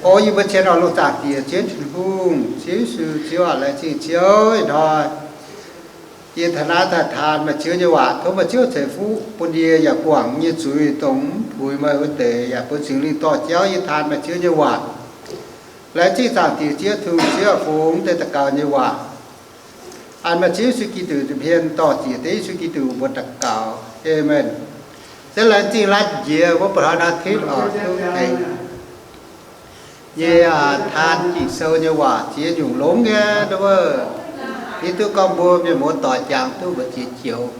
O yie mbuo cien oix longc Zaangc Diex Ziouv Tin-Hungh, Ziouv Yesu, Ziouv aac, laengz zingh Ziouv ih hnoi yie taux naaiv daaih taan meih Ziouv nyei waac. Tov meih Ziouv ceix fuqv bun yie yaac guangc yie nyei zuiz, dongh mv puix meih wuov deix, yaac bun Singx Lingh dorh jauv yie taan meih Ziouv nyei waac. Laengz zingh Zaangc Diex Ziouv Tin-Hungh, Ziouv aac, fungx deix daux gaux nyei waac. An meih Ziouv Yesu Giduc nza'hmien dorh ziec deix Yesu Giduc mbuox daux gaux. Aamen. Se laengz zingh laanh njiec wuov ba'hnoi nor hitv oc, duqv tengx nyei taan Ging-Sou nyei waac ziex nyungc longx nyei wuov. Hiuv duqv gorngv mbuo mienh muoz doic jangx duqv mbu'ziex joux.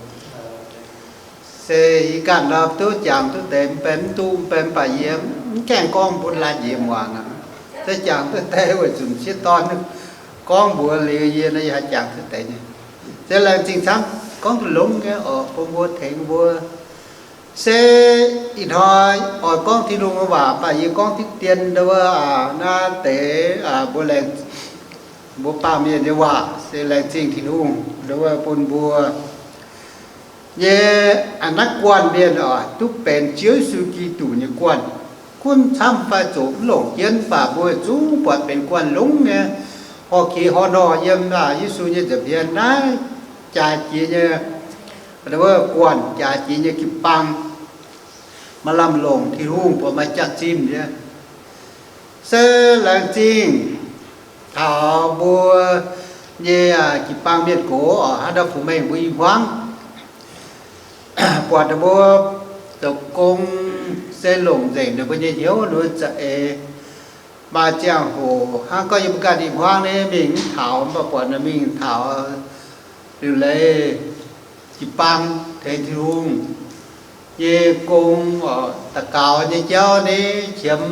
Se yie ganh nor duqv jangx duqv deix, mv benx mv duqv, mv benx mv baac yie mv gaengh gorngv bun laanh njiec muangx aqv. Se jangx duqv deix weic zuqc m'sieqv dorn gorngv mbuox liuz yie nor, yie haih jangx duqv deix nyei. Se laengz zingh camv, gorngv duqv longx nyei oc, bun mbuo tengx mbuo. Se ih hnoi oix gorngv Tin-Hungh nyei waac, mv baac yie gorngv diqv dien wuov naaiv deix mbuo laengz, mbuo baamh mienh nyei waac. Se laengz zingh Tin-Hungh wuov bun mbuo nyei a'hneiv guanh mienh oc, duqv benx Ziouv Yesu Giduc nyei guanh. Gunv camv fai zoqc mv longc jienv, mv baac mbuo zungv buatc benx guanh longx nyei. Horh keix horh nor yiem Yesu nyei nza'hmien naaiv jaaix jiex nyei guanh, jaaix jiex nyei jiu-baang, maaih lamh longc Tin-Hungh buatc maaih jaax-zinh nyei. Se laengz zingh taux mbuo nyei jiu-baang mienh gox oc, hnangv ndau Fu-Mengh mbuo i hmuangv buatc ninh mbuo zoux gong se longc nzengc ninh mbuo nyei hnyouv, ninh mbuo za'eix. Maaih ziangh hoc hnangv gorngv yie mbuo ganh i hmuangv nyei mingh mv taux, mv baac buatc ninh mingh taux liuc leiz jiu-baang tengx Tin-Hungh nyei gong, daux gaux nyei jauv nyei, qiemx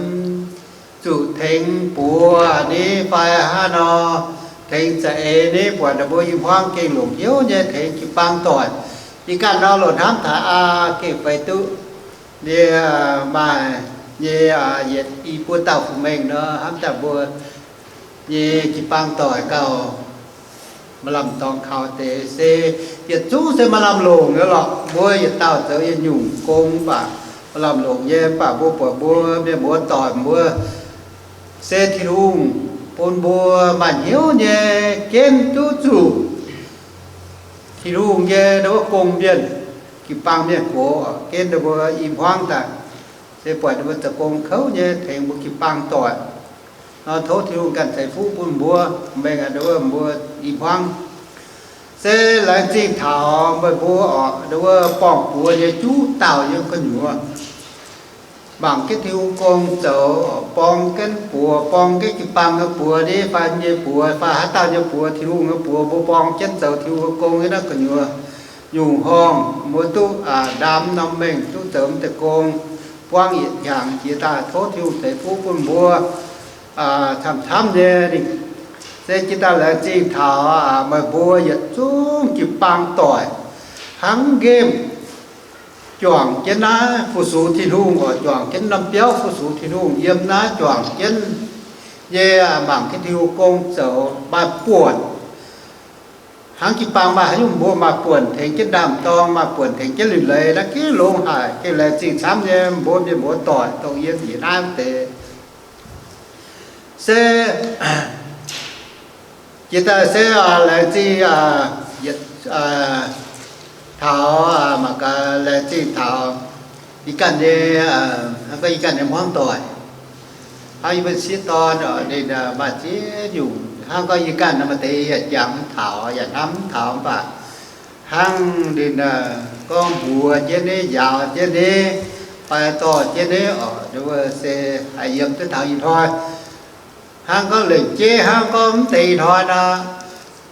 zuqc tengx buoz nyei fai hnangv nor, tengx za'eix nyei, buatc ninh mbuo i hmuangv gengh longc hnyouv nyei tengx jiu-baang doic. Yie ganh nor loz-hnamv taux aa, gengh feix duqv nyei, maaih nyei, yietc i buo dauh Fu-Mengh nor, hnamv daaih mbuo nyei jiu-baang doic gauh maaih lamh dorngx kaux deix. Se yietc zungv se maaih lamh longc nyei lorqc. Mbuo yietc dauh zoux yietc nyungc gong mv baac maaih lamh longc nyei. Mv baac mbuo buatc mbuo mienh muoz doic mbuo se Tin-Hungh bun mbuo maaih hnyouv nyei, genv duqv zuqc Tin-Hungh nyei wuov gong mienh, jiu-baang mienh gox, genv ninh mbuo i hmuangv daaih, se buatc ninh mbuo zoux gong kouv nyei tengx mbuo jiu-baang doic. Nor tov Tin-Hungh ganh ceix fuqv bun mbuo, mengh mbuo i hmuangv. Se laengz zingh taux meih mbuo oc, wuov borng-buoz nyei juqv dauh yiem gu'nyuoz mangc jienv Tin-Hungh gong zoux, borng jienv buoz, borng jienv jiu-baang nyei buoz, nyei fai nyei buoz fai haaix dauh nyei buoz, Tin-Hungh nyei buoz, mbuo borng jienv zoux Tin-Hungh nyei gong nyei naaiv gu'nyuoz. Nyungc horngh mbuo duqv ndaam norm mengh duqv zoux mv deix gong, buangv yietc hnyangx jiex daaih. Tov Tin-Hungh ceix fuqv bun mbuo camv-camv nyei. Se jiex daaih laengz zingh taux meih mbuo yietc zungv jiu-baang doic hnangv nqemh juangc jienv naaiv fu-sux Tin-Hungh oc, juangc jienv norm biauv fu-sux Tin-Hungh, yiem naaiv juangc jienv nyei mangc jienv Tin-Hungh gong zoux maaih buonc. Hnangv jiu-baang maaih haaix nyungc mbuo maaih buonc tengx jienv ndaam-dorng, maaih buonc tengx jienv liuc leiz, naaiv gengh longx haic, gengh laengz zingh camv nyei. Mbuo mienh muoz doic dongh yie njiec naaiv deix se jiex daaih se laengz zingh taux, mangc gaax, laengz zingh taux yie ganh nyei, hnangv gorngv yie ganh nyei hmuangv doic, hnangv yie mbuo sieqv dorn, ninh maaih ziex nyungc. Hnangv gorngv yie ganh maaih deix yaac jangx mv taux, yaac hnamv mv taux, mv baac hnangv ninh gorngv mbuox jienv nyei, njaaux jienv nyei, fai dorh jienv nyei oc, se haih yiem duqv taux ih hnoi. Hnangv gorngv lengc jeiv, hnangv gorngv mv deix ih hnoi nor,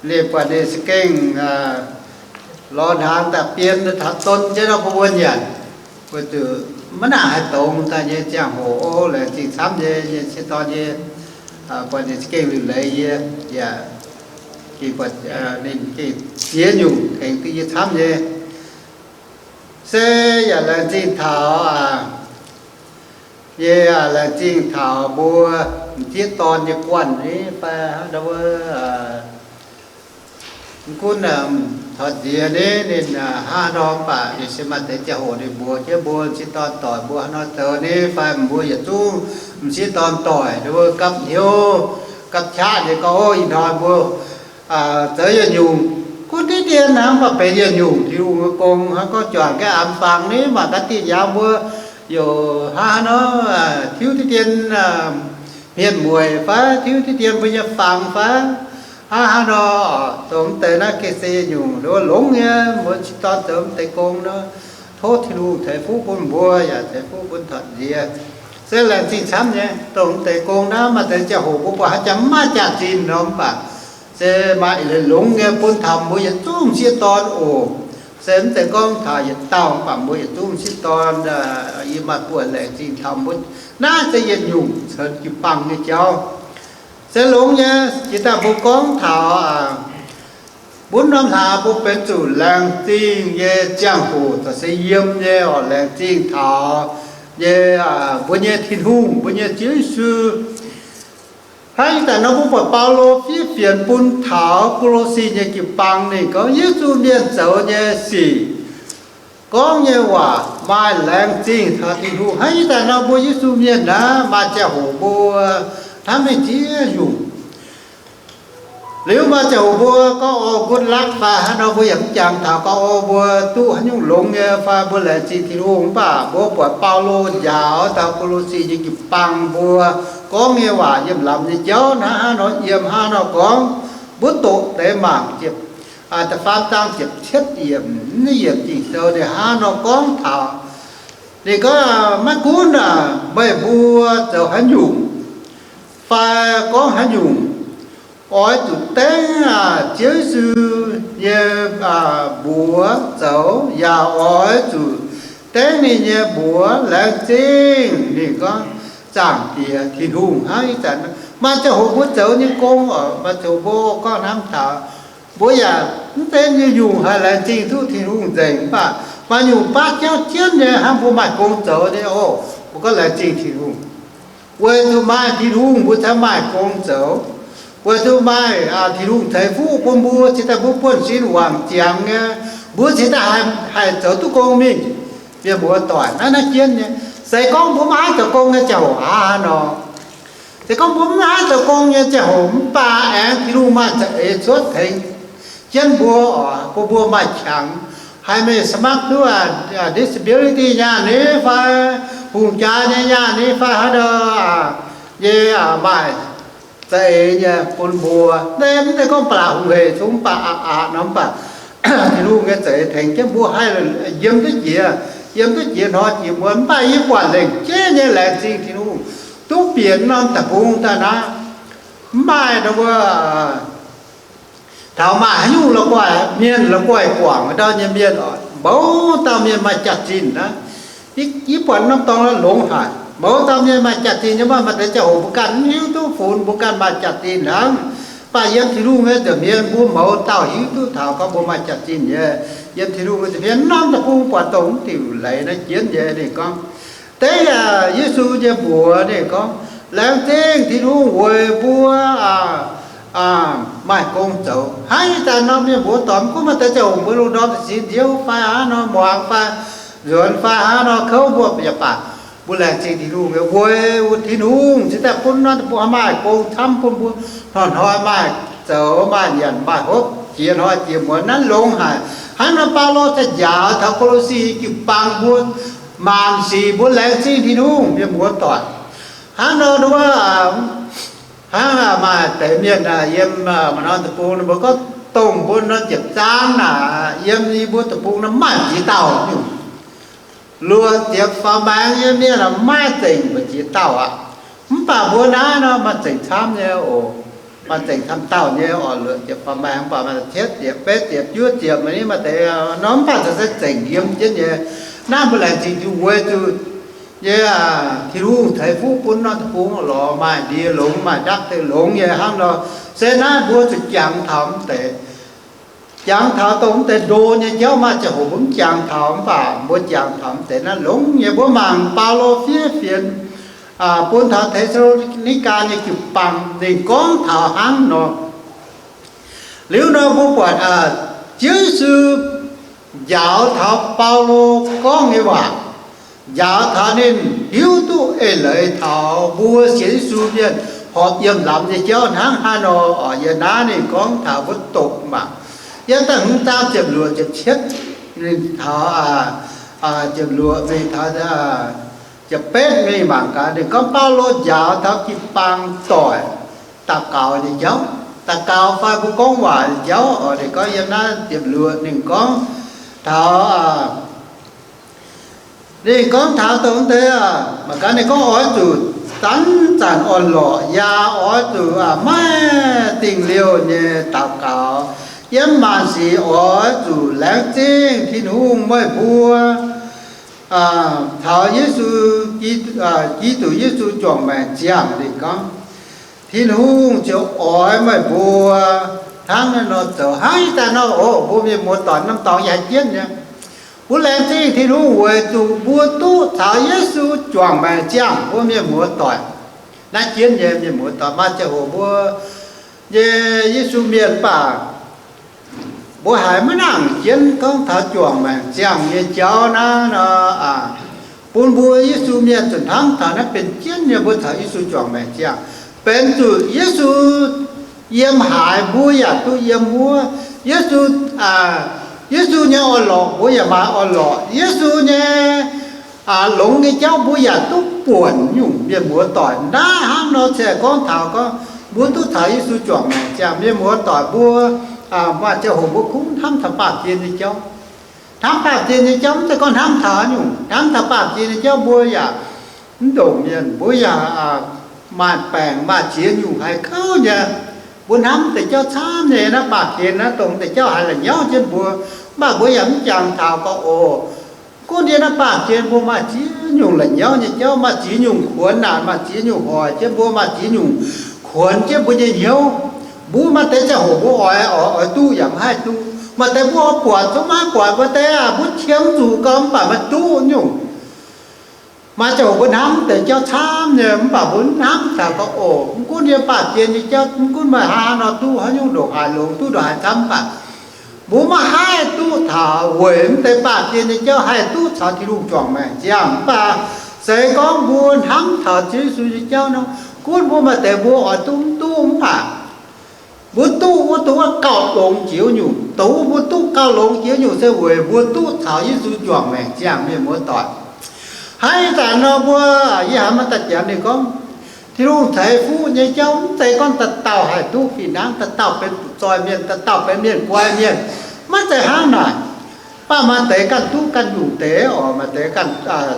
ninh buatc ninh za'gengh lorz hnaangx daaih bien taux don jienv nor, mbuo wuov nyanc, weic zuqc maiv nangc haih dongz daaih nyei ziangh hoc. O, laengz zingh camv nyei, nyei sieqv dorn nyei, buatc ninh za'gengh liuc leiz yie, yaac gengh buatc ninh gengh ziex nyungc tengx duqv yie camv nyei. Se yaac laengz zingh taux, yie yaac laengz zingh taux mbuo m'sieqv dorn nyei guanh nyei fai hnangv nor, mv gunv taux nziex ni, ninh hnangv nor mv baac ninh se maaih deix ziangh hoc ninh mbuox jienv mbuo m'sieqv dorn doic mbuo hnangv nor zoux ni fai mbuo yietc zungv m'sieqv dorn doic ninh mbuo gapv hnyouv gapv qaqv nyei gorngv, Ov, ih hnoi mbuo zoux yietc nyungc gunv diqv dien hnangv, mv baac benx yietc nyungc Tin-Hungh nyei gong. Hnangv gorngv juangc gaengh an fangx ni, mangc gaax diuh njaaux mbuo youc hnangv haaix nor tiuv diqv dien hmien mueic fai tiuv diqv dien mbuo nyei fangx fai hnangv haaix nor. Dongh mv deix naaiv gengh se yietc nyungc longx nyei, mbuo m'sieqv dorn zoux mv deix gong nor, tov Tin-Hungh ceix fuqv bun mbuo yaac ceix fuqv bun taux nziex. Se laengz zingh camv nyei. Dongh mv deix gong naaiv maaih deix ziangh hoc mbuo buatc haaix jangx mv maaih jaax-zinh nor, mv baac se maaih eix leiz longx nyei bun taux mbuo yietc zungv m'sieqv dorn oc. Se mv zeiz gorngv taux yietc dauh, mv baac mbuo yietc zungv m'sieqv dorn yie maaih buonc laengz zingh taux mbuo. Naaiv se yietc nyungc cenx jiu-baang nyei jauv. Se longx nyei. Jiex daaih mbuo gorngv taux mbuo norm hlaax mbuo benx zuqc laengz zingh nyei ziangh hoc, za'gengh se yiem nyei oc, laengz zingh taux nyei mbuo nyei Tin-Hungh, mbuo nyei Ziouv Yesu. Hnangv ih zanc nor mbuo buatc Baulo fiev fienx bun taux Ko^lo^si nyei jiu-baang, ninh gorngv Yesu mienh zoux nyei sic, gorngv nyei waac maaih laengz zingh taux Tin-Hungh. Hnangv ih zanc nor mbuo Yesu mienh naaiv maaih ziangh hoc mbuo hnamv mingh ziex nyungc. Liuz maaih ziangh hoc mbuo gorngv, Ov, good luck fai hnangv nor, mbuo yaac mv jangx taux gorngv, Ov, mbuo duqv haaix nyungc longx nyei fai mbuo laengz zingh Tin-Hungh. Mv baac mbuo buatc Baulo njaaux taux Ko^lo^si nyei jiu-baang mbuo gorngv nyei waac yiem lamz nyei jauv hnangv haaix nor, yiem hnangv haaix nor gorngv. Mbuo doqc deix mangc ziepc, da'faam zaang ziepc cietv yiemc, naaiv yiemc Ging-Sou ninh hnangv haaix nor gorngv taux. Ninh gorngv, Maiv gunv meih mbuo zoux haaix nyungc fai gorngv haaix nyungc, oix zuqc dengv Ziouv Yesu nyei mbuox zoux, yaac oix zuqc dengv ninh nyei mbuox laengz zingh. Ninh gorngv, Zaangc Diex Tin-Hungh. Hnangv ih zanc maaih ziangh hoc mbuo zoux nyei gong oc, maaih ziangh hoc mbuo gorngv hnamv taux mbuo yaac mv zeiz nyungc-nyungc haih laengz zingh duqv Tin-Hungh nzengc. Mv baac maaih nyungc baav jauv jienv nyei hnangv mbuo maaih gong zoux nyei oc, mbuo gorngv laengz zingh Tin-Hungh. Weic zuqc maaih Tin-Hungh mbuo cingx maaih gong zoux. Weic zuqc maaih Tin-Hungh ceix fuqv bun mbuo, cingx daaih mbuo buonv-sin wangc ziangx nyei, mbuo cingx daaih haih zoux duqv gong mingh. Mienh muoz doic, naaiv naaiv jienv nyei. Se gorngv mbuo maiv haih zoux gong nyei ziangh hoc hnangv haaix nor? Se gorngv mbuo maiv haih zoux gong nyei ziangh hoc, mv baac aengx Tin-Hungh maaih za'eix cuotv tengx jienv mbuo oc, bun mbuo maaih qangx, haih mingh สมัคร duqv disability nyaanh ni fai hungh jaa nyei nyaanh ni fai haaix nor, nyei maaih za'eix nyei bun mbuo. Naaiv mv zeiz gorngv ba'laqc hungh heic cun mv baac aqc aqc nor, mv baac Tin-Hungh nyei za'eix tengx jienv mbuo haih yiem duqv jiex, yiem duqv jiex hnoi jiex muonz. Mv baac yie buatc lengc jeiv nyei laengz zingh Tin-Hungh duqv bieqc norm deic-bung daaih naaiv, mv maaih nor mbuo taux maaih haaix nyungc la'guaih mienh, la'guaih guangc ndau nyei mienh oc, mouz dauh mienh maaih jaax-zinh naaiv. Yie buatc norm dorngx longx haic, mouz dauh mienh maaih jaax-zinh nyei. Mv baac maaih deix ziangh hoc mbuo ganh mv hiuv duqv funx mbuo ganh maaih jaax-zinh hnangv. Mv baac yiem Tin-Hungh nyei nza'hmien mbuo mouz dauh hiuv duqv taux gorngv mbuo maaih jaax-zinh nyei. Yiem Tin-Hungh nyei nza'hmien norm deic-bung buatc dongh mv diuc leiz naaiv jienv nyei. Ninh gorngv, dengv Yesu nyei mbuox, ninh gorngv, laengz zingh Tin-Hungh weic mbuo maaih gong zoux. Hnangv ih zanc nor, mienh muoz doic, mv gunv maaih deix ziangh hoc mbuo lungh ndorm sin nziouv fai hnangv nor, muangx fai nzuonx fai hnangv nor, kouv mbuo yaac baac, mbuo laengz zingh Tin-Hungh weic Tin-Hungh cingx daaih bun norm deic-bung maaih gong camv bun mbuo, hnoi-hnoi maaih zoux, maaih nyanc, maaih hopv, jiex hnoi jiex muonz. Naaiv longx haic. Hnangv nor Baulo daaih njaaux taux Ko^lo^si jiu-baang mbuo maanc sic mbuo laengz zingh Tin-Hungh, mienh muoz doic. Hnangv nor, hnangv maaih deix mienh yiem maaih norm deic-bung, ninh mbuo gorngv dongh mbuo norm ziepc zaang naaic, yiem yie mbuo deic-bung naaiv maaih ziex dauh nyungc. Luoqc ziepc faaux maengx nyei mienh maaih zengc mbu'ziex dauh aqv. Mv baac mbuo naaiv nor maaih zengc camv nyei oc. Maaih zengc camv dauh nyei oc, luoqc ziepc faaux maengx, mv baac maaih cietv ziepc, betv ziepc, juov ziepc, maaih ni maaih deix nor, mv baac se zengc yiem jienv nyei. Naaiv mbuo laengz zingh Tin-Hungh weic zuqc nyei, Tin-Hungh ceix fuqv bun norm deic-bung lorz maaih ndie longx, maaih ndakv deix longx nyei hnangv nor. Se naaiv mbuo zuqc jangx taux mv deix, jangx taux dongh mv deix ndo nyei jauv. Maaih ziangh hoc mbuo mv jangx taux, mv baac mbuo jangx taux mv deix naaiv longx nyei. Mbuo mangc Baulo fiev fienx bun taux Te^saa^lo^ni^gaa nyei jiu-baang, ninh gorngv taux hnangv nor. Liuz nor mbuo buatc Ziouv Yesu njaaux taux Baulo gorngv nyei waac, njaaux taux ninh hiuv duqv eix leiz taux mbuo sienx Yesu mienh horpc yiem lamz nyei jauv hnangv haaix nor. Yiem naaiv ninh gorngv taux mbuo doqc mangc, yiem da'hmz zaang ziepc luoqc ziepc cietv, ninh taux ziepc luoqc mingh taux ziepc betv mingh mangc gaax. Ninh gorngv Baulo njaaux taux jiu-baang doic daux gaux nyei jauv, daux gaux fai mbuo gorngv waac nyei jauv oc. Ninh gorngv yiem naaiv ziepc luoqc ninh gorngv taux, ninh gorngv taux dongh deix, mangc gaax ninh gorngv oix zuqc zanc-zanc orn-lorqc, yaac oix zuqc maiv dingh liouh nyei daux gaux. Yiem maanc sic oix zuqc laengz zingh Tin-Hungh meih mbuo taux Yesu, Giduc Yesu juangc maengc ziangh. Ninh gorngv Tin-Hungh ziouc oix meih mbuo hnangv naaiv nor zoux. Hnangv ih zanc nor oc, mbuo mienh muoz-doic norm dorngx yaac jienv nyei. Mbuo laengz zingh Tin-Hungh weic zuqc mbuo duqv caux Yesu juangc maengc ziangh. Mbuo mienh muoz-doic, naaiv jienv nyei mienh muoz-doic, maaih ziangh hoc mbuo nyei Yesu mienh mv baac mbuo haiz maiv nangc jienv gorngv taux juangc maengc ziangh nyei jauv naaiv nor, bun mbuo Yesu mienh zuqc hnamv taux naaiv benx jienv nyei mbuo caux Yesu juangc maengc ziangh. Benx zuqc Yesu yiem haaix mbuo yaac duqv yiem wuov. Yesu, Yesu nyei orn-lorqc mbuo yaac maaih orn-lorqc. Yesu nyei longx nyei jauv mbuo yaac duqv buonc nyungc. Mienh muoz-doic, naaiv hnangv nor se gorngv taux gorngv mbuo duqv caux Yesu juangc maengc ziangh. Mienh muoz-doic, mbuo maaih ziangh hoc mbuo kungx hnamv taux baamh gen nyei jauv. Hnamv baamh gen nyei jauv mv zeiz gorngv hnamv taux nyungc, hnamv taux baamh gen nyei jauv mbuo yaac mv ndongc mienh, mbuo yaac maaih baengc maaih ziex nyungc haiz kouv nyei. Mbuo hnamv deix jauv camv nyei, naaiv baamh gen naaiv dongh deix jauv haiz la'nyauv jienv mbuo, mv baac mbuo yaac mv jangx taux gorngv oc, gunv yiem naaiv baamh gen mbuo maaih ziex nyungc la'nyauv nyei jauv, maaih ziex nyungc kuonx naanc, maaih ziex nyungc hoic jienv mbuo, maaih ziex nyungc kuonx jienv mbuo nyei hnyouv. Mbuo maaih deix ziangh hoc mbuo oix, oix, oix duqv yaac maiv haih duqv. Maaih deix mbuo oix buatc zungv maiv haih buatc. Maaih deix aac mbuo qiemx zuqc gau mv baac maiv duqv nyungc. Maaih ziangh hoc mbuo hnamv deix jauv camv nyei, mv baac mbuo mv hnamv taux gorngv oc, mv gunv yiem baamh gen nyei jauv, mv gunv maaih haaix nor duqv haaix nyungc ndongc haaix longx, duqv ndongc haaix camv, mv baac mbuo maiv haih duqv taux weic mv deix baamh gen nyei jauv haih duqv caux Tin-Hungh juangc maengc ziangh. Mv baac se gorngv mbuo hnamv taux Ziouv Yesu nyei jauv nor, gunv mbuo maaih deix mbuo oix duqv mv duqv, mv baac mbuo duqv wuov, duqv wuov gauh longx jiex nyungc. Dongh wuov mbuo duqv gauh longx jiex nyungc se weic mbuo duqv caux Yesu juangc maengc ziangh, mienh muoz-doic. Hnangv ih zanc nor mbuo, yie hnamv maaih daaih janx ninh gorngv, Tin-Hungh ceix fuqv nyei jauv mv zeiz gorngv dauh dauh haih duqv fih hnangv, dauh dauh benx fu'zoih mienh, dauh dauh benx mienh guai mienh, maiv zeiz hnangv naaic. Mv baac maaih deix ganh duqv ganh nyungc deix oc, maaih deix ganh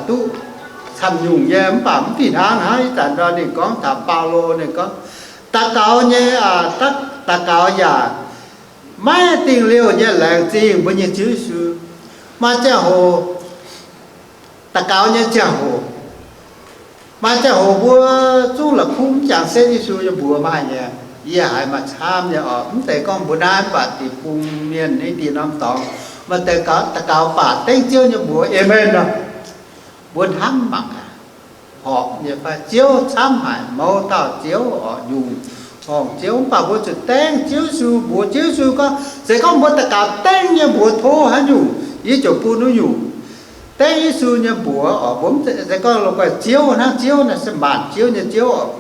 duqv camv nyungc nyei, mv baac mv fih hnangv. Hnangv ih zanc nor ninh gorngv taux Baulo, ninh gorngv, daux gaux nyei, daux gaux yaac maiv dingh liouh nyei laengz zingh mbuo nyei Ziouv Yesu. Maaih ziangh hoc, daux gaux nyei ziangh hoc, maaih ziangh hoc mbuo zungv la'kuqv mv jangx setv Yesu nyei mbuox maaih nyei. Yie haiz maaih camv nyei oc. Mv zeiz gorngv mbuo naaiv mv baac deic-bung mienh nyei diex norm dorngx, maaih deix daux gaux baac dengv Ziouv nyei mbuox, aamen nor. Mbuo hnamv mangc gaax, horpc nyei fai? Ziouv camv haic, mouz dauh Ziouv oc, nyungc horngc Ziouv. Mv baac mbuo zuqc dengv Ziouv Yesu mbuox. Ziouv Yesu gorngv, se gorngv mbuo daux gaux dengv nyei mbuox tov haaix nyungc, yie ziouc bun wuov nyungc. Dengv Yesu nyei mbuox oc, mbuo mv zeiz gorngv la'guaih Ziouv hnangv. Ziouv naaiv se maanc Ziouv nyei Ziouv oc,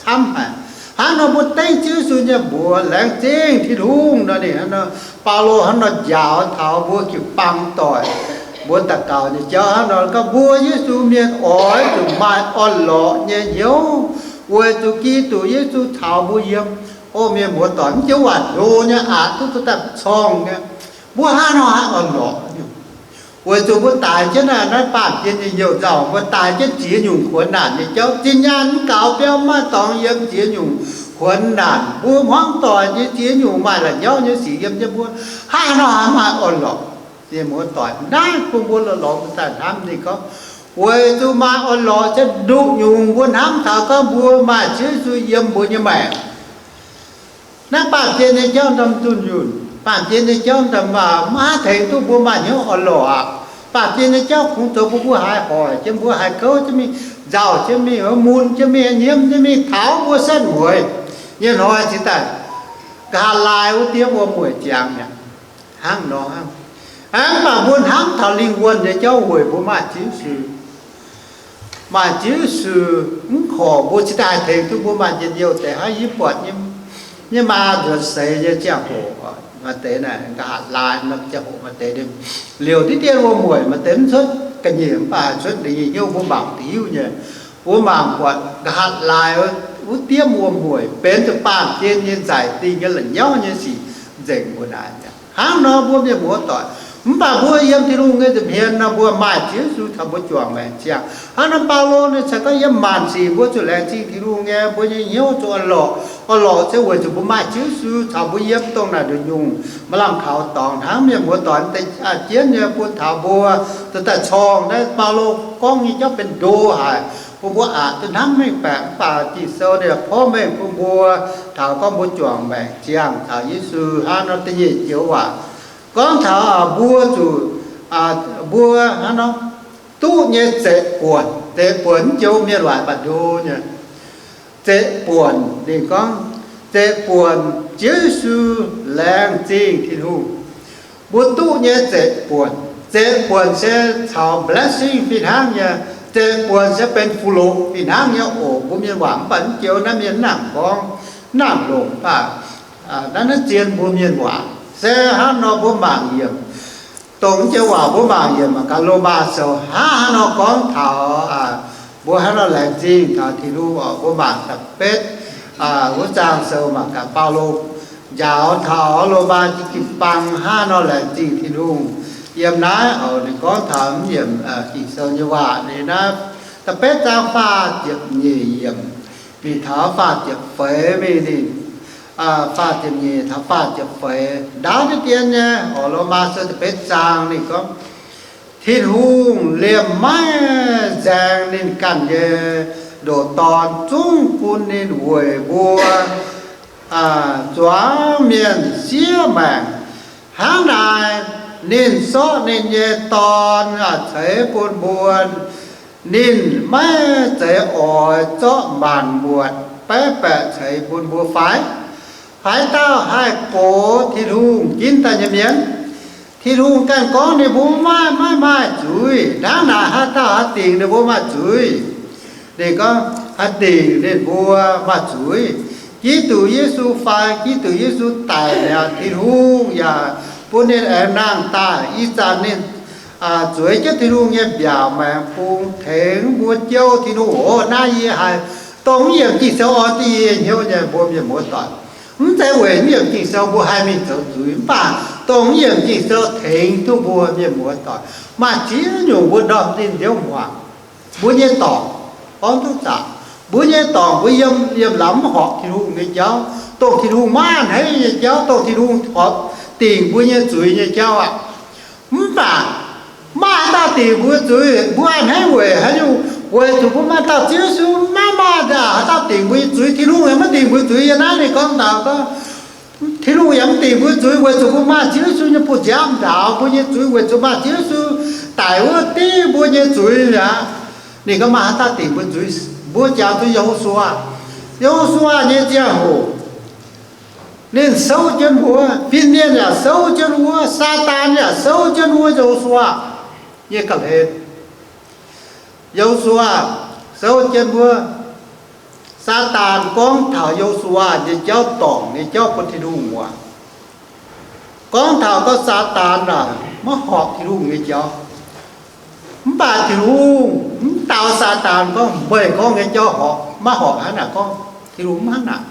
camv haic. Hnangv nor mbuo dengv Ziouv Yesu nyei mbuox, laengz zingh Tin-Hungh nor. Ninh hnangv nor, Baulo hnangv nor njaaux taux mbuo jiu-baang doic, mbuo daux gaux nyei jauv hnangv nor gorngv, mbuo Yesu mienh oix zuqc maaih orn-lorqc nyei hnyouv weic zuqc Giduc Yesu caux mbuo yiem. O mienh muoz-doic, mv joux waac hlo nyei aqc, duqv duqv daaih corngh nyei. Mbuo hnangv nor haih orn-lorqc nyungc? Weic zuqc mbuo daix jienv naaiv, naaiv baamh gen nyei hnyouv nzauh, mbuo daix jienv ziex nyungc kuonx naanc nyei jauv. Zinh nyaanh mv gaux biauv, mv maaih dorngx yiem, ziex nyungc kuonx naanc. Mbuo hmuangv doic nyei ziex nyungc maaih la'nyauv nyei sic yiem jienv mbuo, hnangv nor haih maaih orn-lorqc? Mienh muoz-doic, naaiv bun mbuo lorz lorz daaih hnamv ninh gorngv, weic zuqc maaih orn-lorqc se nduqc nyungc mbuo hnamv taux gorngv mbuo maaih Ziouv Yesu yiem mbuo nyei maengc. Naaiv baamh gen nyei jauv ndorm zunh yunh, baamh gen nyei jauv ndorm, maiv tengx duqv mbuo maaih hnyouv orn-lorqc aqv. Baamh gen nyei jauv kungx zoux bun mbuo haiz hoic jienv mbuo, haiz kouv jienv mingh, nzauh jienv mingh, mun jienv mingh, nyiemv jienv mingh, taux mbuo setv mueiz nyei hnoi cingx daaih, nqa'haav laai wuov diev wuom-mueic ziangx mi'aqv. Hnangv nor hnangv. Mv baac mbuo hnamv taux lingh wuonh nyei jauv weic mbuo maaih Ziouv Yesu. Maaih Ziouv Yesu mv korc mbuo cingx daaih tengx duqv mbuo maaih njien-youh deix hnangv yie buatc nyei maa nzuonx seix nyei ziangh hoc, maaih deix naaic nqa'haav laai nor ziangh hoc maaih deix liouc diqv dien wuom-mueic, maaih deix mv cuotv ga'nyiec mv baac haih cuotv deix nyei hnyouv mbuo mangc duqv hiuv nyei. Mbuo mangc buatc nqa'haav laai wuov diemv wuom-mueic benx zuqc baamh gen nyei nzaic dingh nyei la'nyauv nyei sic nzengc mbuo naaic. Hnangv nor mbuo mienh muoz-doic, mv baac mbuo yiem Tin-Hungh nyei nza'hmien nor mbuo maaih Ziouv Yesu caux mbuo juangc maengc ziangh. Hnangv nor Baulo ninh caux gorngv yiem maanc sic mbuo zuqc laengz zingh Tin-Hungh nyei, mbuo nyei hnyouv zuqc orn-lorqc. Orn-lorqc se weic zuqc mbuo maaih Ziouv Yesu caux mbuo yiem, dongh naaic nduqc nyungc maaih lamh kaux dorngx hnangv. Mienh muoz-doic, deix jienv nyei bun taux mbuo duqv daaih corng naaiv Baulo gorngv nyei jauv benx ndo haic, bun mbuo aqc duqv hnamv mengh baeqc. Mv baac Ging-Sou ninh porv mengh bun mbuo taux gorngv mbuo juangc maengc ziangh caux Yesu. Hnangv nor da'nyeic joux waac gorngv taux mbuo zuqc, mbuo hnangv nor duqv nyei zeqc buonc. Zeqc buonc mv joux mienh waaic mbatc ndo nyei. Zeqc buonc ninh gorngv, zeqc buonc Ziouv Yesu laengz zingh Tin-Hungh. Mbuo duqv nyei zeqc buonc, zeqc buonc se caux blessing fih hnangv nyei. Zeqc buonc se benx fuqv-loqc fih hnangv nyei oc. Mbuo mienh waac mv baac mv joux naaiv mienh mv nangc gorngv, mv nangc longc mv baac naaiv, naaiv zien mbuo mienh waac se hnangv nor mbuo mangc yiemc. Dongh mv joux waac mbuo mangc yiemc mangc gaax Lomaa Sou hnangv haaix nor gorngv taux mbuo hnangv nor laengz zingh taux Tin-Hungh oc. Mbuo mangc da'betv, wuov zaang sou mangc gaax Baulo njaaux taux Lomaa jiu-baang hnangv nor laengz zingh Tin-Hungh. Yiem naaiv oc, ninh gorngv taux mv yiemc Ging-Sou nyei waac, ninh naaiv da'betv zaang faah ziepc nyeic yiemc mingh taux faah ziepc feix mingh ninh, faah ziepc nyeic taux faah ziepc feix ndaauv diqv dien nyei oc. Lomaa Sou da'betv zaang ninh gorngv, Tin-Hungh liemh maiv nzaeng ninh ganh nyei ndoqc Dorn zungv bun ninh weic mbuo zuangx mienh siev maengc. Hnangv naaic, ninh zorqv ninh nyei Dorn ceix bun mbuo. Ninh maiv zeiz oix zorqv maanc muotc baeqv baeqc ceix bun mbuo fai? Haaix dauh haih gox Tin-Hungh ginv daaih nyei mienh? Tin-Hungh ganh gorngv ninh mbuo maiv maaih, maiv maaih zuiz. Hnangv naaic, haaix dauh haih dingc ninh mbuo maaih zuiz? Ninh gorngv haih dingc ninh mbuo maaih zuiz. Giduc Yesu fai? Giduc Yesu daic mi'aqv. Tin-Hungh yaac bun ninh aengx nangh daaih. Ih zanc ninh zueiz jienv Tin-Hungh nyei mbiaauc maengx bung tengx mbuo jouv Tin-Hungh. Oc, naaiv yie haiz dongh mv yiemc Ging-Sou orn duqv yie hnyouv nyei mbuo mienh muoz-doic. Mv zeiz weic mv yiemc Ging-Sou mbuo haih mingh zoux zuiz, mv baac dongh mv yiemc Ging-Sou tengx duqv mbuo mienh muoz-doic maaih ziex nyungc mbuo ndorm zinh nziouv hmuangx. Mbuo nyei dorngc, gorngv duqv zaqc, mbuo nyei dorngc mbuo yiem, yiem lamz mv horpc Tin-Hungh nyei jauv, dongh Tin-Hungh maiv a'hneiv nyei jauv, dongh Tin-Hungh horpc dingc mbuo nyei zuiz nyei jauv aqv. Mv baac maaih haaix dauh dingc mbuo zuiz? Mbuo a'hneiv weic haaix nyungc? Weic zuqc mbuo maaih dauh Ziouv Yesu. Maiv maaih haaix dauh dingc mbuo nyei zuiz. Tin-Hungh yaac maiv dingc mbuo zuiz. Yiem naaiv ninh gorngv taux gorngv, Tin-Hungh yaac mv dingc mbuo zuiz weic zuqc mbuo maaih Ziouv Yesu nyei buoz-nziaamv nzaaux mbuo nyei zuiz, weic zuqc maaih Ziouv Yesu daic wuov dingv mbuo nyei zuiz aqv. Ninh gorngv maaih haaix dauh dingc mbuo zuiz? Mbuo jangx zuqc Yehosuaa. Yehosuaa nyei ziangh hoc, ninh souv jienv wuov, fin-mienh yaac souv jienv wuov, Saadaan yaac souv jienv wuov Yehosuaa nyei ga'hlen. Yehosuaa souv jienv wuov, Saadaan gorngv taux Yehosuaa nyei jauv dorngc nyei jauv bun Tin-Hungh muangx. Gorngv taux gorngv Saadaan naaic maiv horpc Tin-Hungh nyei jauv. Mv baac Tin-Hungh mv dau Saadaan gorngv, meih gorngv nyei jauv horpc, maiv horpc hnangv naaic gorngv. Tin-Hungh mv hnangv naaic.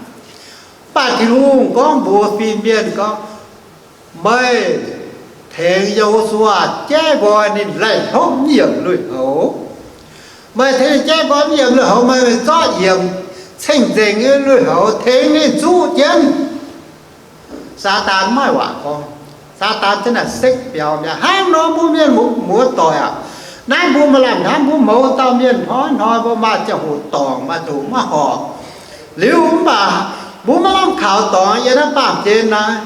Mv baac Tin-Hungh gorngv mbuox fin-mienh gorngv, meih tengx Yehosuaa jaiv nqoi ninh laih hlopv mv yiemc lui-houx. Meih tengx ninh jaiv nqoi mv yiemc lui-houx, meih zorqv yiemc ceng-nzengc nyei lui-houx tengx ninh zuqv jienv. Saadaan maiv waac gorngv. Saadaan za'naaic sekv biaux mi'aqv. Hnangv nor mbuo mienh muoz-doic aac, naaiv mbuo maaih lamh hnamv, mbuo mouz dauh mienh hnoi-hnoi mbuo maaih ziangh hoc dorngc, maaih ziangh hoc maiv horpc. Liuz mv baac mbuo maiv lamh kaux dorngx yiem naaiv baamh gen naaiv.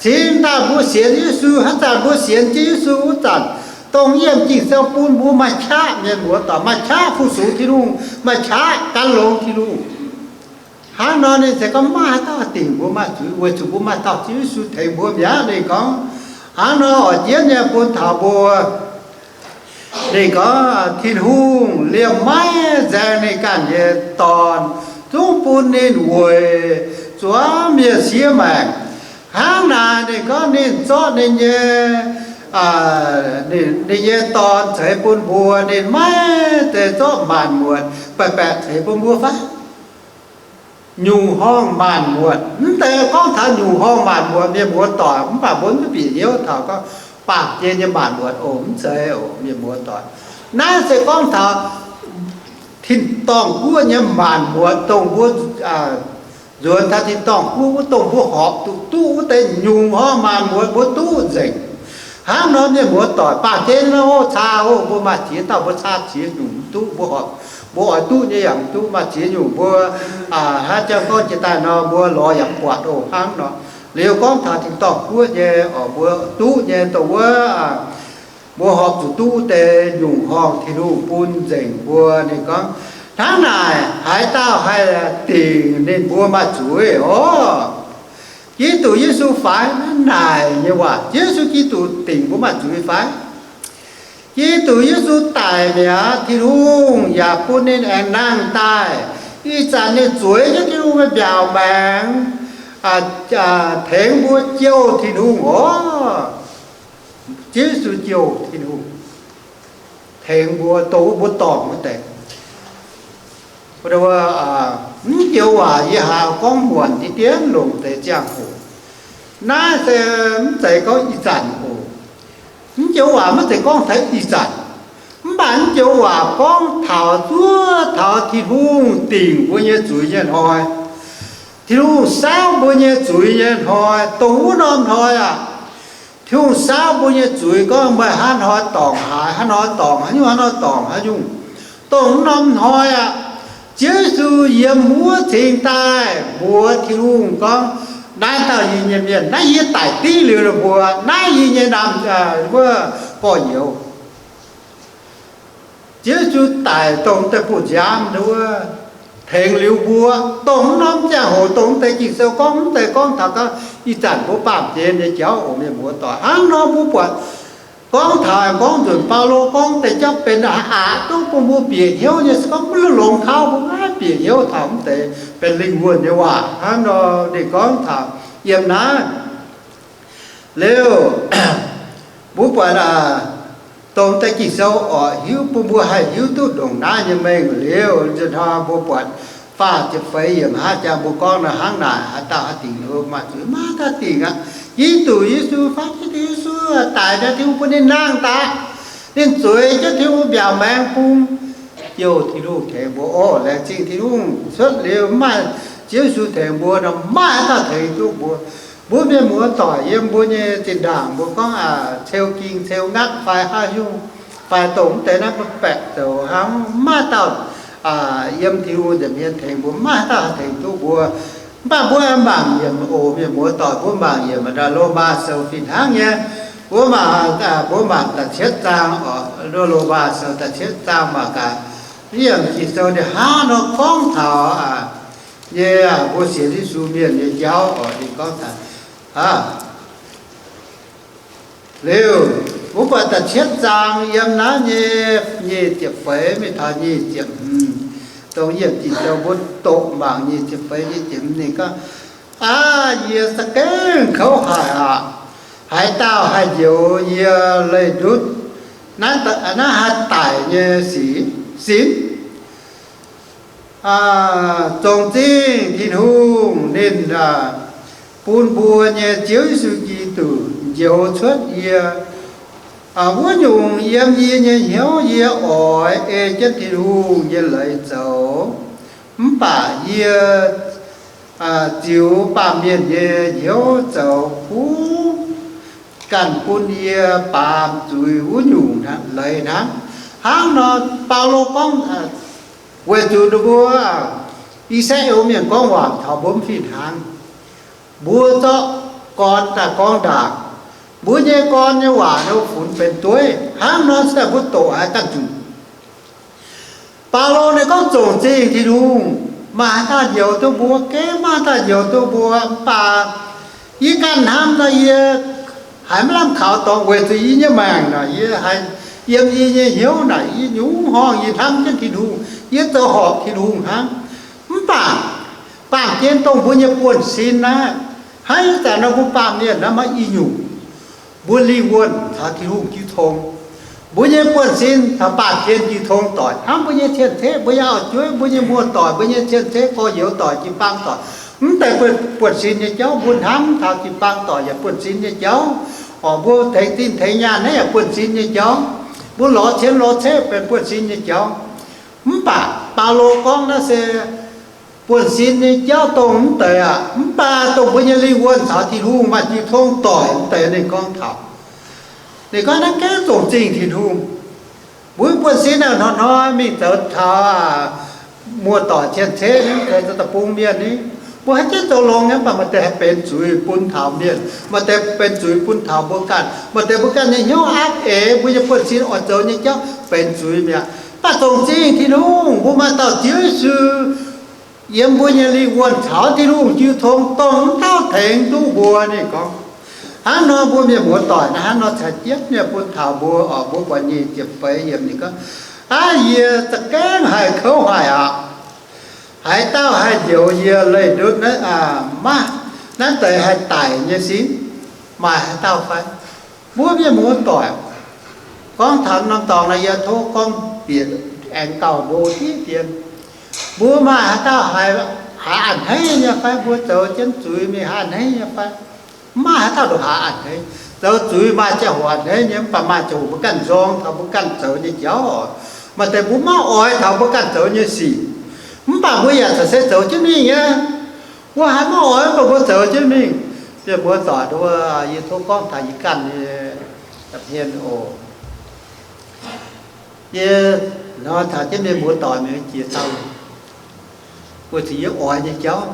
Cingx daaih mbuo sienx Yesu, haaix zanc mbuo sienx jienv Yesu wuov zanc, dongh yiem Ging-Sou bun mbuo maaih qaqv, mienh muoz-doic, maaih qaqv fu-sux Tin-Hungh, maaih qaqv gan longx Tin-Hungh. Hnangv nor ninh se gorngv maaih haaix dauh dingc mbuo maaih zuiz, weic zuqc mbuo maaih dauh Ziouv Yesu tengx mbuo mi'aqv. Ninh gorngv, Hnangv nor oix jienv nyei bun taux mbuo. Ninh gorngv Tin-Hungh liemh maiv nzaeng ninh ganh nyei Dorn, zungv bun ninh weic zuangx mienh siev maengc. Hnangv naaic ninh gorngv ninh zorqv ninh nyei, ninh nyei Dorn ceix bun mbuo, ninh maiv zeiz zorqv maanc muotc baeqc baeqc ceix bun mbuo fai? Nyungc horngh maanc muotc, mv deix gorngv taux nyungc horngh maanc muotc mienh muoz doic, mv baac mbuo mv bieqc hnyouv taux gorngv baamh gen nyei maanc muotc oc, mv zeiz oc, mienh muoz doic. Naaiv se gorngv taux tin-dorngh guoqv nyei maanc muotc, dongh mbuo nzuonx taux tin-dorngh guoqv wuov, dongh mbuo horpc zuqc duqv wuov deix nyungc horngh maanc muotc mbuo duqv nzengc. Hnangv nor mienh muoz doic, baamh gen nor, o, caa, o, mbuo maaih ziex dauh mbuo caa ziex nyungc mv duqv, mbuo horpc, mbuo oix duqv nyei yaac mv duqv. Maaih ziex nyungc mbuo haaix zanc gorngv jiex daaih nor mbuo lorz yaac mv buatc oc. Hnangv nor, liuz gorngv taux tin-dorngh guoqv nyei oc, mbuo duqv nyei dongh wuov, mbuo horpc zuqc duqv deix nyungc horngh Tin-Hungh bun nzengc mbuo. Ninh gorngv, hnangv naaic haaix dauh haih dingc ninh mbuo maaih zuiz oc? Giduc Yesu faix? Hnangv naaic nyei waac, Yesu Giduc dingc mbuo maaih zuiz fai? Giduc Yesu daic mi'aqv, Tin-Hungh yaac bun ninh aengx nangh daaih. Ih zanc ninh zueiz jienv Tin-Hungh nyei mbiaauc maengx tengx mbuo jouh Tin-Hungh oc. Ziouv Yesu jouh Tin-Hungh tengx mbuo, dongh wuov mbuo dorngc wuov deix. Mv joux waac yie haiz gorngv muonc diqv dien longc deix ziangh hoc. Naaiv se mv zeiz gorngv ih zanc oc. Mv joux waac maiv zeiz gorngv taux ih zanc. Mv baac mv joux waac gorngv taux zuov taux Tin-Hungh dingc mbuo nyei zuiz nyei hnoi. Tin-Hungh saauv mbuo nyei zuiz nyei hnoi, dongh wuov norm hnoi aqv. Tin-Hungh saauv mbuo nyei zuiz gorngv meih hnangv hnoi dorngc haaix, hnangv hnoi dorngc haaix nyungc, hnangv hnoi dorngc haaix nyungc. Dongh wuov norm hnoi aqv. Ziouv Yesu yiem wuov cingx daaih mbuox Tin-Hungh gorngv, naaiv dauh yie nyei mienh, naaiv yie daic div liuz ninh mbuo, naaiv yie nyei naamh, wuov gorx-youz. Ziouv Yesu daic dongh deix buoz-nziaamv wuov, tengx liuz mbuo, dongh wuov norm ziangh hoc, dongh deix Ging-Sou gorngv, mv zeiz gorngv taux gorngv ih zanc mbuo baamh gen nyei jauv oc, mienh muoz doic. Hnangv nor mbuo buatc gorngv taux, gorngv nzunc Baulo gorngv deix jauv benx aqc, duqv bun mbuo bieqc hnyouv nyei, se gorngv mv longx kaux mbuo maiv bieqc hnyouv taux mv deix benx lingh wuonh nyei waac. Hnangv nor ninh gorngv taux yiem naaiv liuz, mbuo buatc dongh deix Ging-Sou oc, hiuv bun mbuo haih hiuv duqv ndongc naaiv nyei mengh liuz, nzunc hnoi mbuo buatc faah ziepc feix yiemc hnangv jang mbuo gorngv nor, hnangv naaic, haaix dauh haih dingc ninh mbuo maaih zuiz? Maiv dauh dingc aqv. Giduc Yesu, fai Giduc Yesu daic nor, Tin-Hungh bun ninh nangh daaih. Ninh zueiz jienv Tin-Hungh mbiaauc maengx bung, jouh Tin-Hungh tengx mbuo oc. Laengz zingh Tin-Hungh cuotv liuz mv maaih Ziouv Yesu tengx mbuo nor, maiv haaix dauh tengx duqv mbuo. Mbuo mienh muoz doic yiem mbuo nyei zinh ndaangc mbuo gorngv ceu ging ceu ngatv fai haaix nyungc, fai dongh mv deix naaiv mbuo baeqc zoux hnangv, maiv dauh yiem Tin-Hungh nza'hmien tengx mbuo, maiv dauh haih tengx duqv mbuo. Mv baac mbuo mangc yiemc oc, mienh muoz doic, mbuo mangc yiemc Lomaa Sou fih hnangv nyei. Mbuo mangc, mbuo mangc da'cietv zaang oc, Lomaa Sou da'cietv zaang mangc gaax, yiem Ging-Sou ninh hnangv nor gorngv taux nyei, mbuo sienx Yesu mienh nyei jauv oc, ninh gorngv taux liuz, mbuo buatc da'cietv zaang yiem naaiv nyei nyic ziepc feix mingh taux nyic ziepc hmz, dongh yiem Ging-Sou mbuo doqc mangc nyic ziepc feix nyic ziepc hmz ninh gorngv, aa, yie za'gengh kouv haic aqv. Haaix dauh haih njoux yie leih ndutv naaiv, naaiv haih daic nyei sin? Zongc zingh Tin-Hungh ninh bun mbuo nyei Ziouv Yesu Giduc njoux cuotv yie. Wuov nyungc yiem yie nyei hnyouv yie oix ei jienv Tin-Hungh nyei leiz zoux. Mv baac yie ziux baamh mienh nyei hnyouv zoux kuv ganh bun yie baamz zuiz wuov nyungc leiz hnangv. Hnangv nor, Baulo gorngv, weic zuqc ninh mbuo I^saa^laa^en mienh gorngv waac taux mbuo mv fih hnangv. Mbuo zorqv gorn daaih gorngv ndaangc, mbuo nyei gorn nyei waac nor funx benx dueiv. Hnangv nor se daaih mbuo doqc haiz ganh zuqc. Baulo ninh gorngv zongc zingh Tin-Hungh, maaih haaix dauh njoux duqv mbuo? Gengh maaih haaix dauh njoux duqv mbuo. Mv baac yie ganh hnamv daaih yie haiz maiv lamh kaux dorngx weic zuqc yie nyei maengc naaic, yie haiz yiem yie nyei hnyouv naaic, yie nyungc horngh yie hnamv jienv Tin-Hungh, yie zoux horpc Tin-Hungh hnangv. Mv baac baamh gen dongh mbuo nyei buonv-sin naaiv, hnangv ih zanc nor mbuo baamh mienh naaiv maaih i nyungc, mbuo lingh wuonh caux Tin-Hungh jiu tong. Mbuo nyei buonv-sin caux baamh gen jiu tong doic, hnangv mbuo nyei cien-ceqv, mbuo nyei auv-jueiv, mbuo nyei muoz-doic, mbuo nyei cien-ceqv, gorx-youz doic, jiu-baang doic, mv deix buonv-sin nyei jauv mbuo hnamv taux jiu-baang doic yaac buonv-sin nyei jauv, orqc, mbuo tengx zinh tengx nyaanh naaiv yaac buonv-sin nyei jauv, mbuo lorz cien lorz ceqv benx buonv-sin nyei jauv. Mv baac Baulo gorngv naaiv se buonv-sin nyei jauv dongh mv deix aqv. Mv baac dongh mbuo nyei lingh wuonh caux Tin-Hungh maaih jiu tong doic, mv deix ninh gorngv taux. Ninh gorngv naaiv gaengh zongc zingh Tin-Hungh. Mbuo buonv-sin naaic hnoi-hnoi mingh zoux taux muoz-doic cien-ceqv ni, zoux deic-bung mienh ni, mbuo haiz jienv zoux longx nyei, mv baac maaih deix haih benx zuiz bun taux mienh, maaih deix benx zuiz bun taux mbuo ganh, maaih deix mbuo ganh nyei hnyouv aapv eix, mbuo nyei buonv-sin oix zoux nyei jauv benx zuiz mi'aqv. Mv baac zongc zingh Tin-Hungh, mbuo maaih dauh Ziouv Yesu yiem mbuo nyei lingh wuonh caux Tin-Hungh jiu tong, dongh wuov dauh tengx duqv mbuo. Ninh gorngv, hnangv nor mbuo mienh muoz-doic naaiv hnangv nor caux jienv mienh bun taux mbuo, orqc, mbuo buatc nyic ziepc feix yiemc ninh gorngv, aav, yie za'gengh haih kouv haic aqv. Haaix dauh haih njoux yie leih ndutv naaiv, maiv, naaiv deix haih daic nyei sin? Maaih haaix dauh fai? Mbuo mienh muoz-doic, gorngv taux norm dorngx naaiv, yie tov gorngv bieqc aengx gauh ndo diqv dien. Mbuo maaih haaix dauh haiz, haiz a'hneiv nyei fai? Mbuo zoux jienv zuiz mingh haiz a'hneiv nyei fai? Mv maaih haaix dauh ndongc haaix a'hneiv. Zoux zuiz maaih ziangh hoc a'hneiv nyei, mv baac maaih ziangh hoc mbuo ganh nzorng taux mbuo ganh zoux nyei jauv. Maaih deix mbuo maiv oix taux mbuo ganh zoux nyei sic, mv baac mbuo yaac caux se zoux jienv mingh nyei. Mbuo haiz maiv oix, mv baac mbuo zoux jienv mingh. Mienh muoz-doic, yie tov gorngv taux yie ganh nyei hmien oc. Yie hnoi taux jienv mienh muoz-doic mingh jiex dauh, weic zuqc yie oix nyei jauv,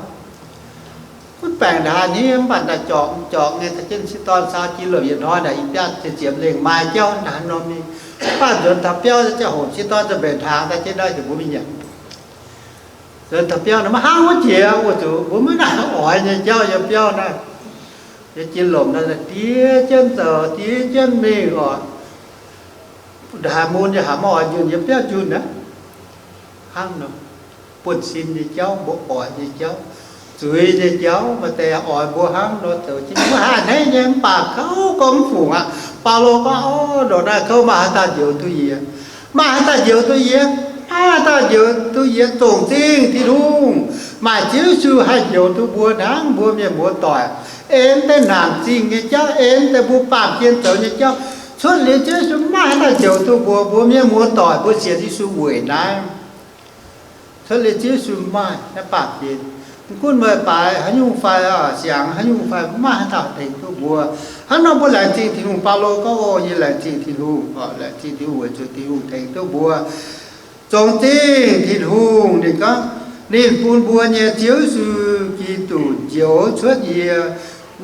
gunv baengc ndaauv hniev, mv baac daaih jorngx jorngx nyei, taux jienv sieqv dorn saau jiex lomc yietc hnoi naaic, yie biauv ziepc ziepc lengh maaih jauv ndaauv norm mingh. Mv baac nzuonx taux biauv ziangh hoc sieqv dorn za'gengh mbenc hnaangx daaih jienv naaiv heuc mbuo mingh nyanc. Nzuonx taux biauv naaic maiv hnangv wuov jiex, weic zuqc mbuo maiv nangc oix nyei jauv yiem biauv naaiv. Yie jiex lomc naaiv diev jienv zoux, diev jienv mingh oc. Haaix mun yie haiz maiv oix njunh, yie biauv njunh aqv. Hnangv nor, buonv-sin nyei jauv, mbuo oix nyei jauv, zuiz nyei jauv, maaih deix oix mbuo hnangv nor zoux jienv, mbuo haih a'hneiv nyei, mv baac kouv gorngv mv fungc aqv. Baulo gorngv, o, ndongc naaiv kouv maaih haaix dauh njoux duqv yie? Maaih haaix dauh njoux duqv yie? Maaih haaix dauh njoux duqv yie? Zongc zingh Tin-Hungh, maaih Ziouv Yesu haih njoux duqv mbuo hnangv. Mbuo mienh muoz-doic, en deix naanc zingh nyei jauv, en deix mbuo baamh gen zoux nyei jauv, cuotv liuz Ziouv Yesu maaih haaix dauh njoux duqv mbuo. Mbuo mienh muoz-doic, mbuo sienx Yesu weic naaiv. Cuotv liuz Ziouv Yesu maaih naaiv baamh gen. Mv gunv meih baaix haaix nyungc fai, siangx haaix nyungc fai, maaih haaix dauh tengx duqv mbuo. Hnangv nor mbuo laengz zingh Tin-Hungh. Baulo gorngv, o, yie laengz zingh Tin-Hungh, laengz zingh Tin-Hungh weic zuqc Tin-Hungh tengx duqv mbuo. Zongx zingh Tin-Hungh, ninh gorngv, ninh bun mbuo nyei Ziouv Yesu Giduc njoux cuotv yie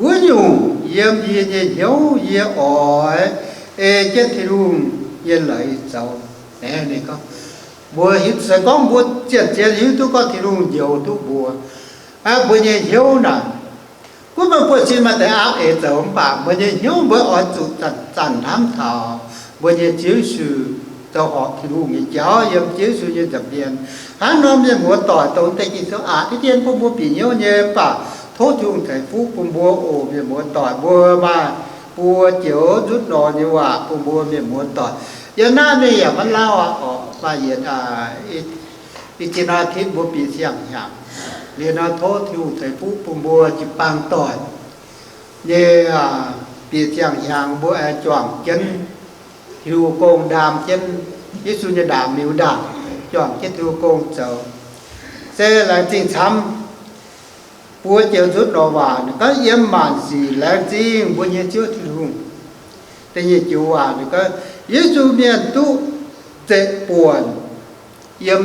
wuov nyungc yiem yie nyei hnyouv yie oix ei jienv Tin-Hungh nyei leiz zoux. Ninh gorngv, mbuo hiuv, se gorngv mbuo zien-zien hiuv duqv gorngv Tin-Hungh njoux duqv mbuo, mbuo nyei hnyouv naaic, gunv mbuo buonv-sin maaih deix aapv eix zoux, mv baac mbuo nyei hnyouv mbuo oix zuqc zanc-zanc hnamv taux mbuo nyei Ziouv Yesu zoux horpc Tin-Hungh nyei jauv yiem Ziouv Yesu nyei nza'hmien. Hnangv nor mienh muoz-doic, dongh deix Ging-Sou aqc diqv dien bun mbuo bieqc hnyouv nyei, mv baac tov Tin-Hungh ceix fuqv bun mbuo oc. Mienh muoz-doic, mbuo maaih buo joux nzutv nor nyei waac bun mbuo mienh muoz-doic. Yiem naaiv mingh yaac maiv lauh aqv, orqc, maaih yietc, i ziex nor, tin mbuo bieqc siang-hnyangx. Liuz nor tov Tin-Hungh ceix fuqv bun mbuo jiu-baang doic nyei, bieqc siang-hnyangx mbuo aengx juangc jienv Tin-Hungh gong, ndaam jienv Yesu nyei ndaangc, miuc ndaangc, juangc jienv Tin-Hungh gong zoux. Se laengz zingh camv. Buo joux nzutv nor waac, gorngv, yiem maanc sic laengz zingh mbuo nyei Ziouv Tin-Hungh. Da'nyeic joux waac, gorngv, Yesu mienh duqv zeqc buonc yiem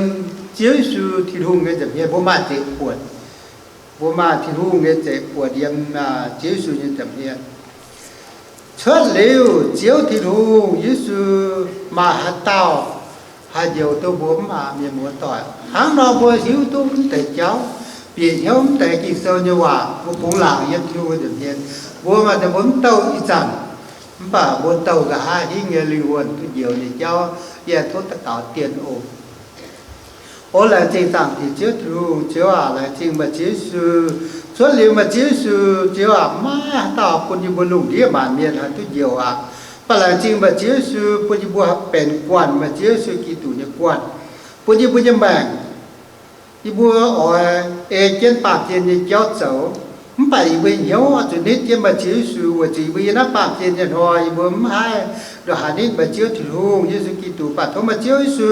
Ziouv Yesu Tin-Hungh nyei nza'hmien. Mbuo maaih zeqc buonc. Mbuo maaih Tin-Hungh nyei zeqc buonc yiem Ziouv Yesu nyei nza'hmien. Cuotv liuz Ziouv Tin-Hungh, Yesu maaih haaix dauh haih njoux duqv mbuo mv baac mienh muoz-doic? Hnangv nor mbuo hiuv duqv mv deix jauv, bieqc hnyouv mv deix Ging-Sou nyei waac, mbuo bungx laangc yiem Tin-Hungh nyei nza'hmien. Mbuo maaih deix mbuo mv douh ih zanc, Mv baac mbuo douh nqa'haav hingv nyei lingh wuonh duqv njoux nyei jauv, yie tov daux gaux dien oc. O laengz zingh Zaangc Diex Ziouv Tin-Hungh, Ziouv aac, laengz zingh meih Ziouv Yesu. Cuotv liuz meih Ziouv Yesu, Ziouv aac, maiv haaix dauh bun yie mbuo lungh ndiev maanc mienh haih duqv njoux aqv. Mv baac laengz zingh meih Ziouv Yesu bun yie mbuo benx guanh meih Ziouv Yesu Giduc nyei guanh, bun yie mbuo nyei maengc, yie mbuo oix ei jienv baamh gen nyei jauv zoux. Mv baac yie mbuo hnyouv oix zuqc nitv jienv meih Ziouv Yesu, weic zuqc yie mbuo yiem naaiv baamh gen nyei hnoi yie mbuo mv haih ndongc haaix nitv meih Ziouv Tin-Hungh, Yesu Giduc. Mv baac tov meih Ziouv Yesu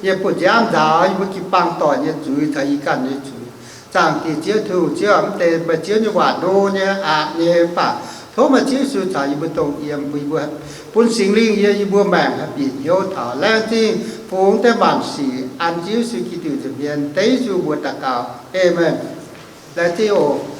nyei buoz-nziaamv nzaaux yie mbuo jiu-baang doic nyei zuiz caux yie ganh nyei zuiz. Zaangc Diex Ziouv Tin-Hungh, Ziouv aac, mv deix meih Ziouv nyei waac ndo nyei, aqc nyei. Mv baac tov meih Ziouv Yesu caux yie mbuo dongh yiem, bun yie mbuo, bun Singx Lingh yiem yie mbuo maengc haih bieqc hnyouv taux. Laengz zingh fungx deix maanc sic an Ziouv Yesu Giduc nza'hmien dengv Yesu mbuox daux gaux. Aamen. Laengz zingh oc.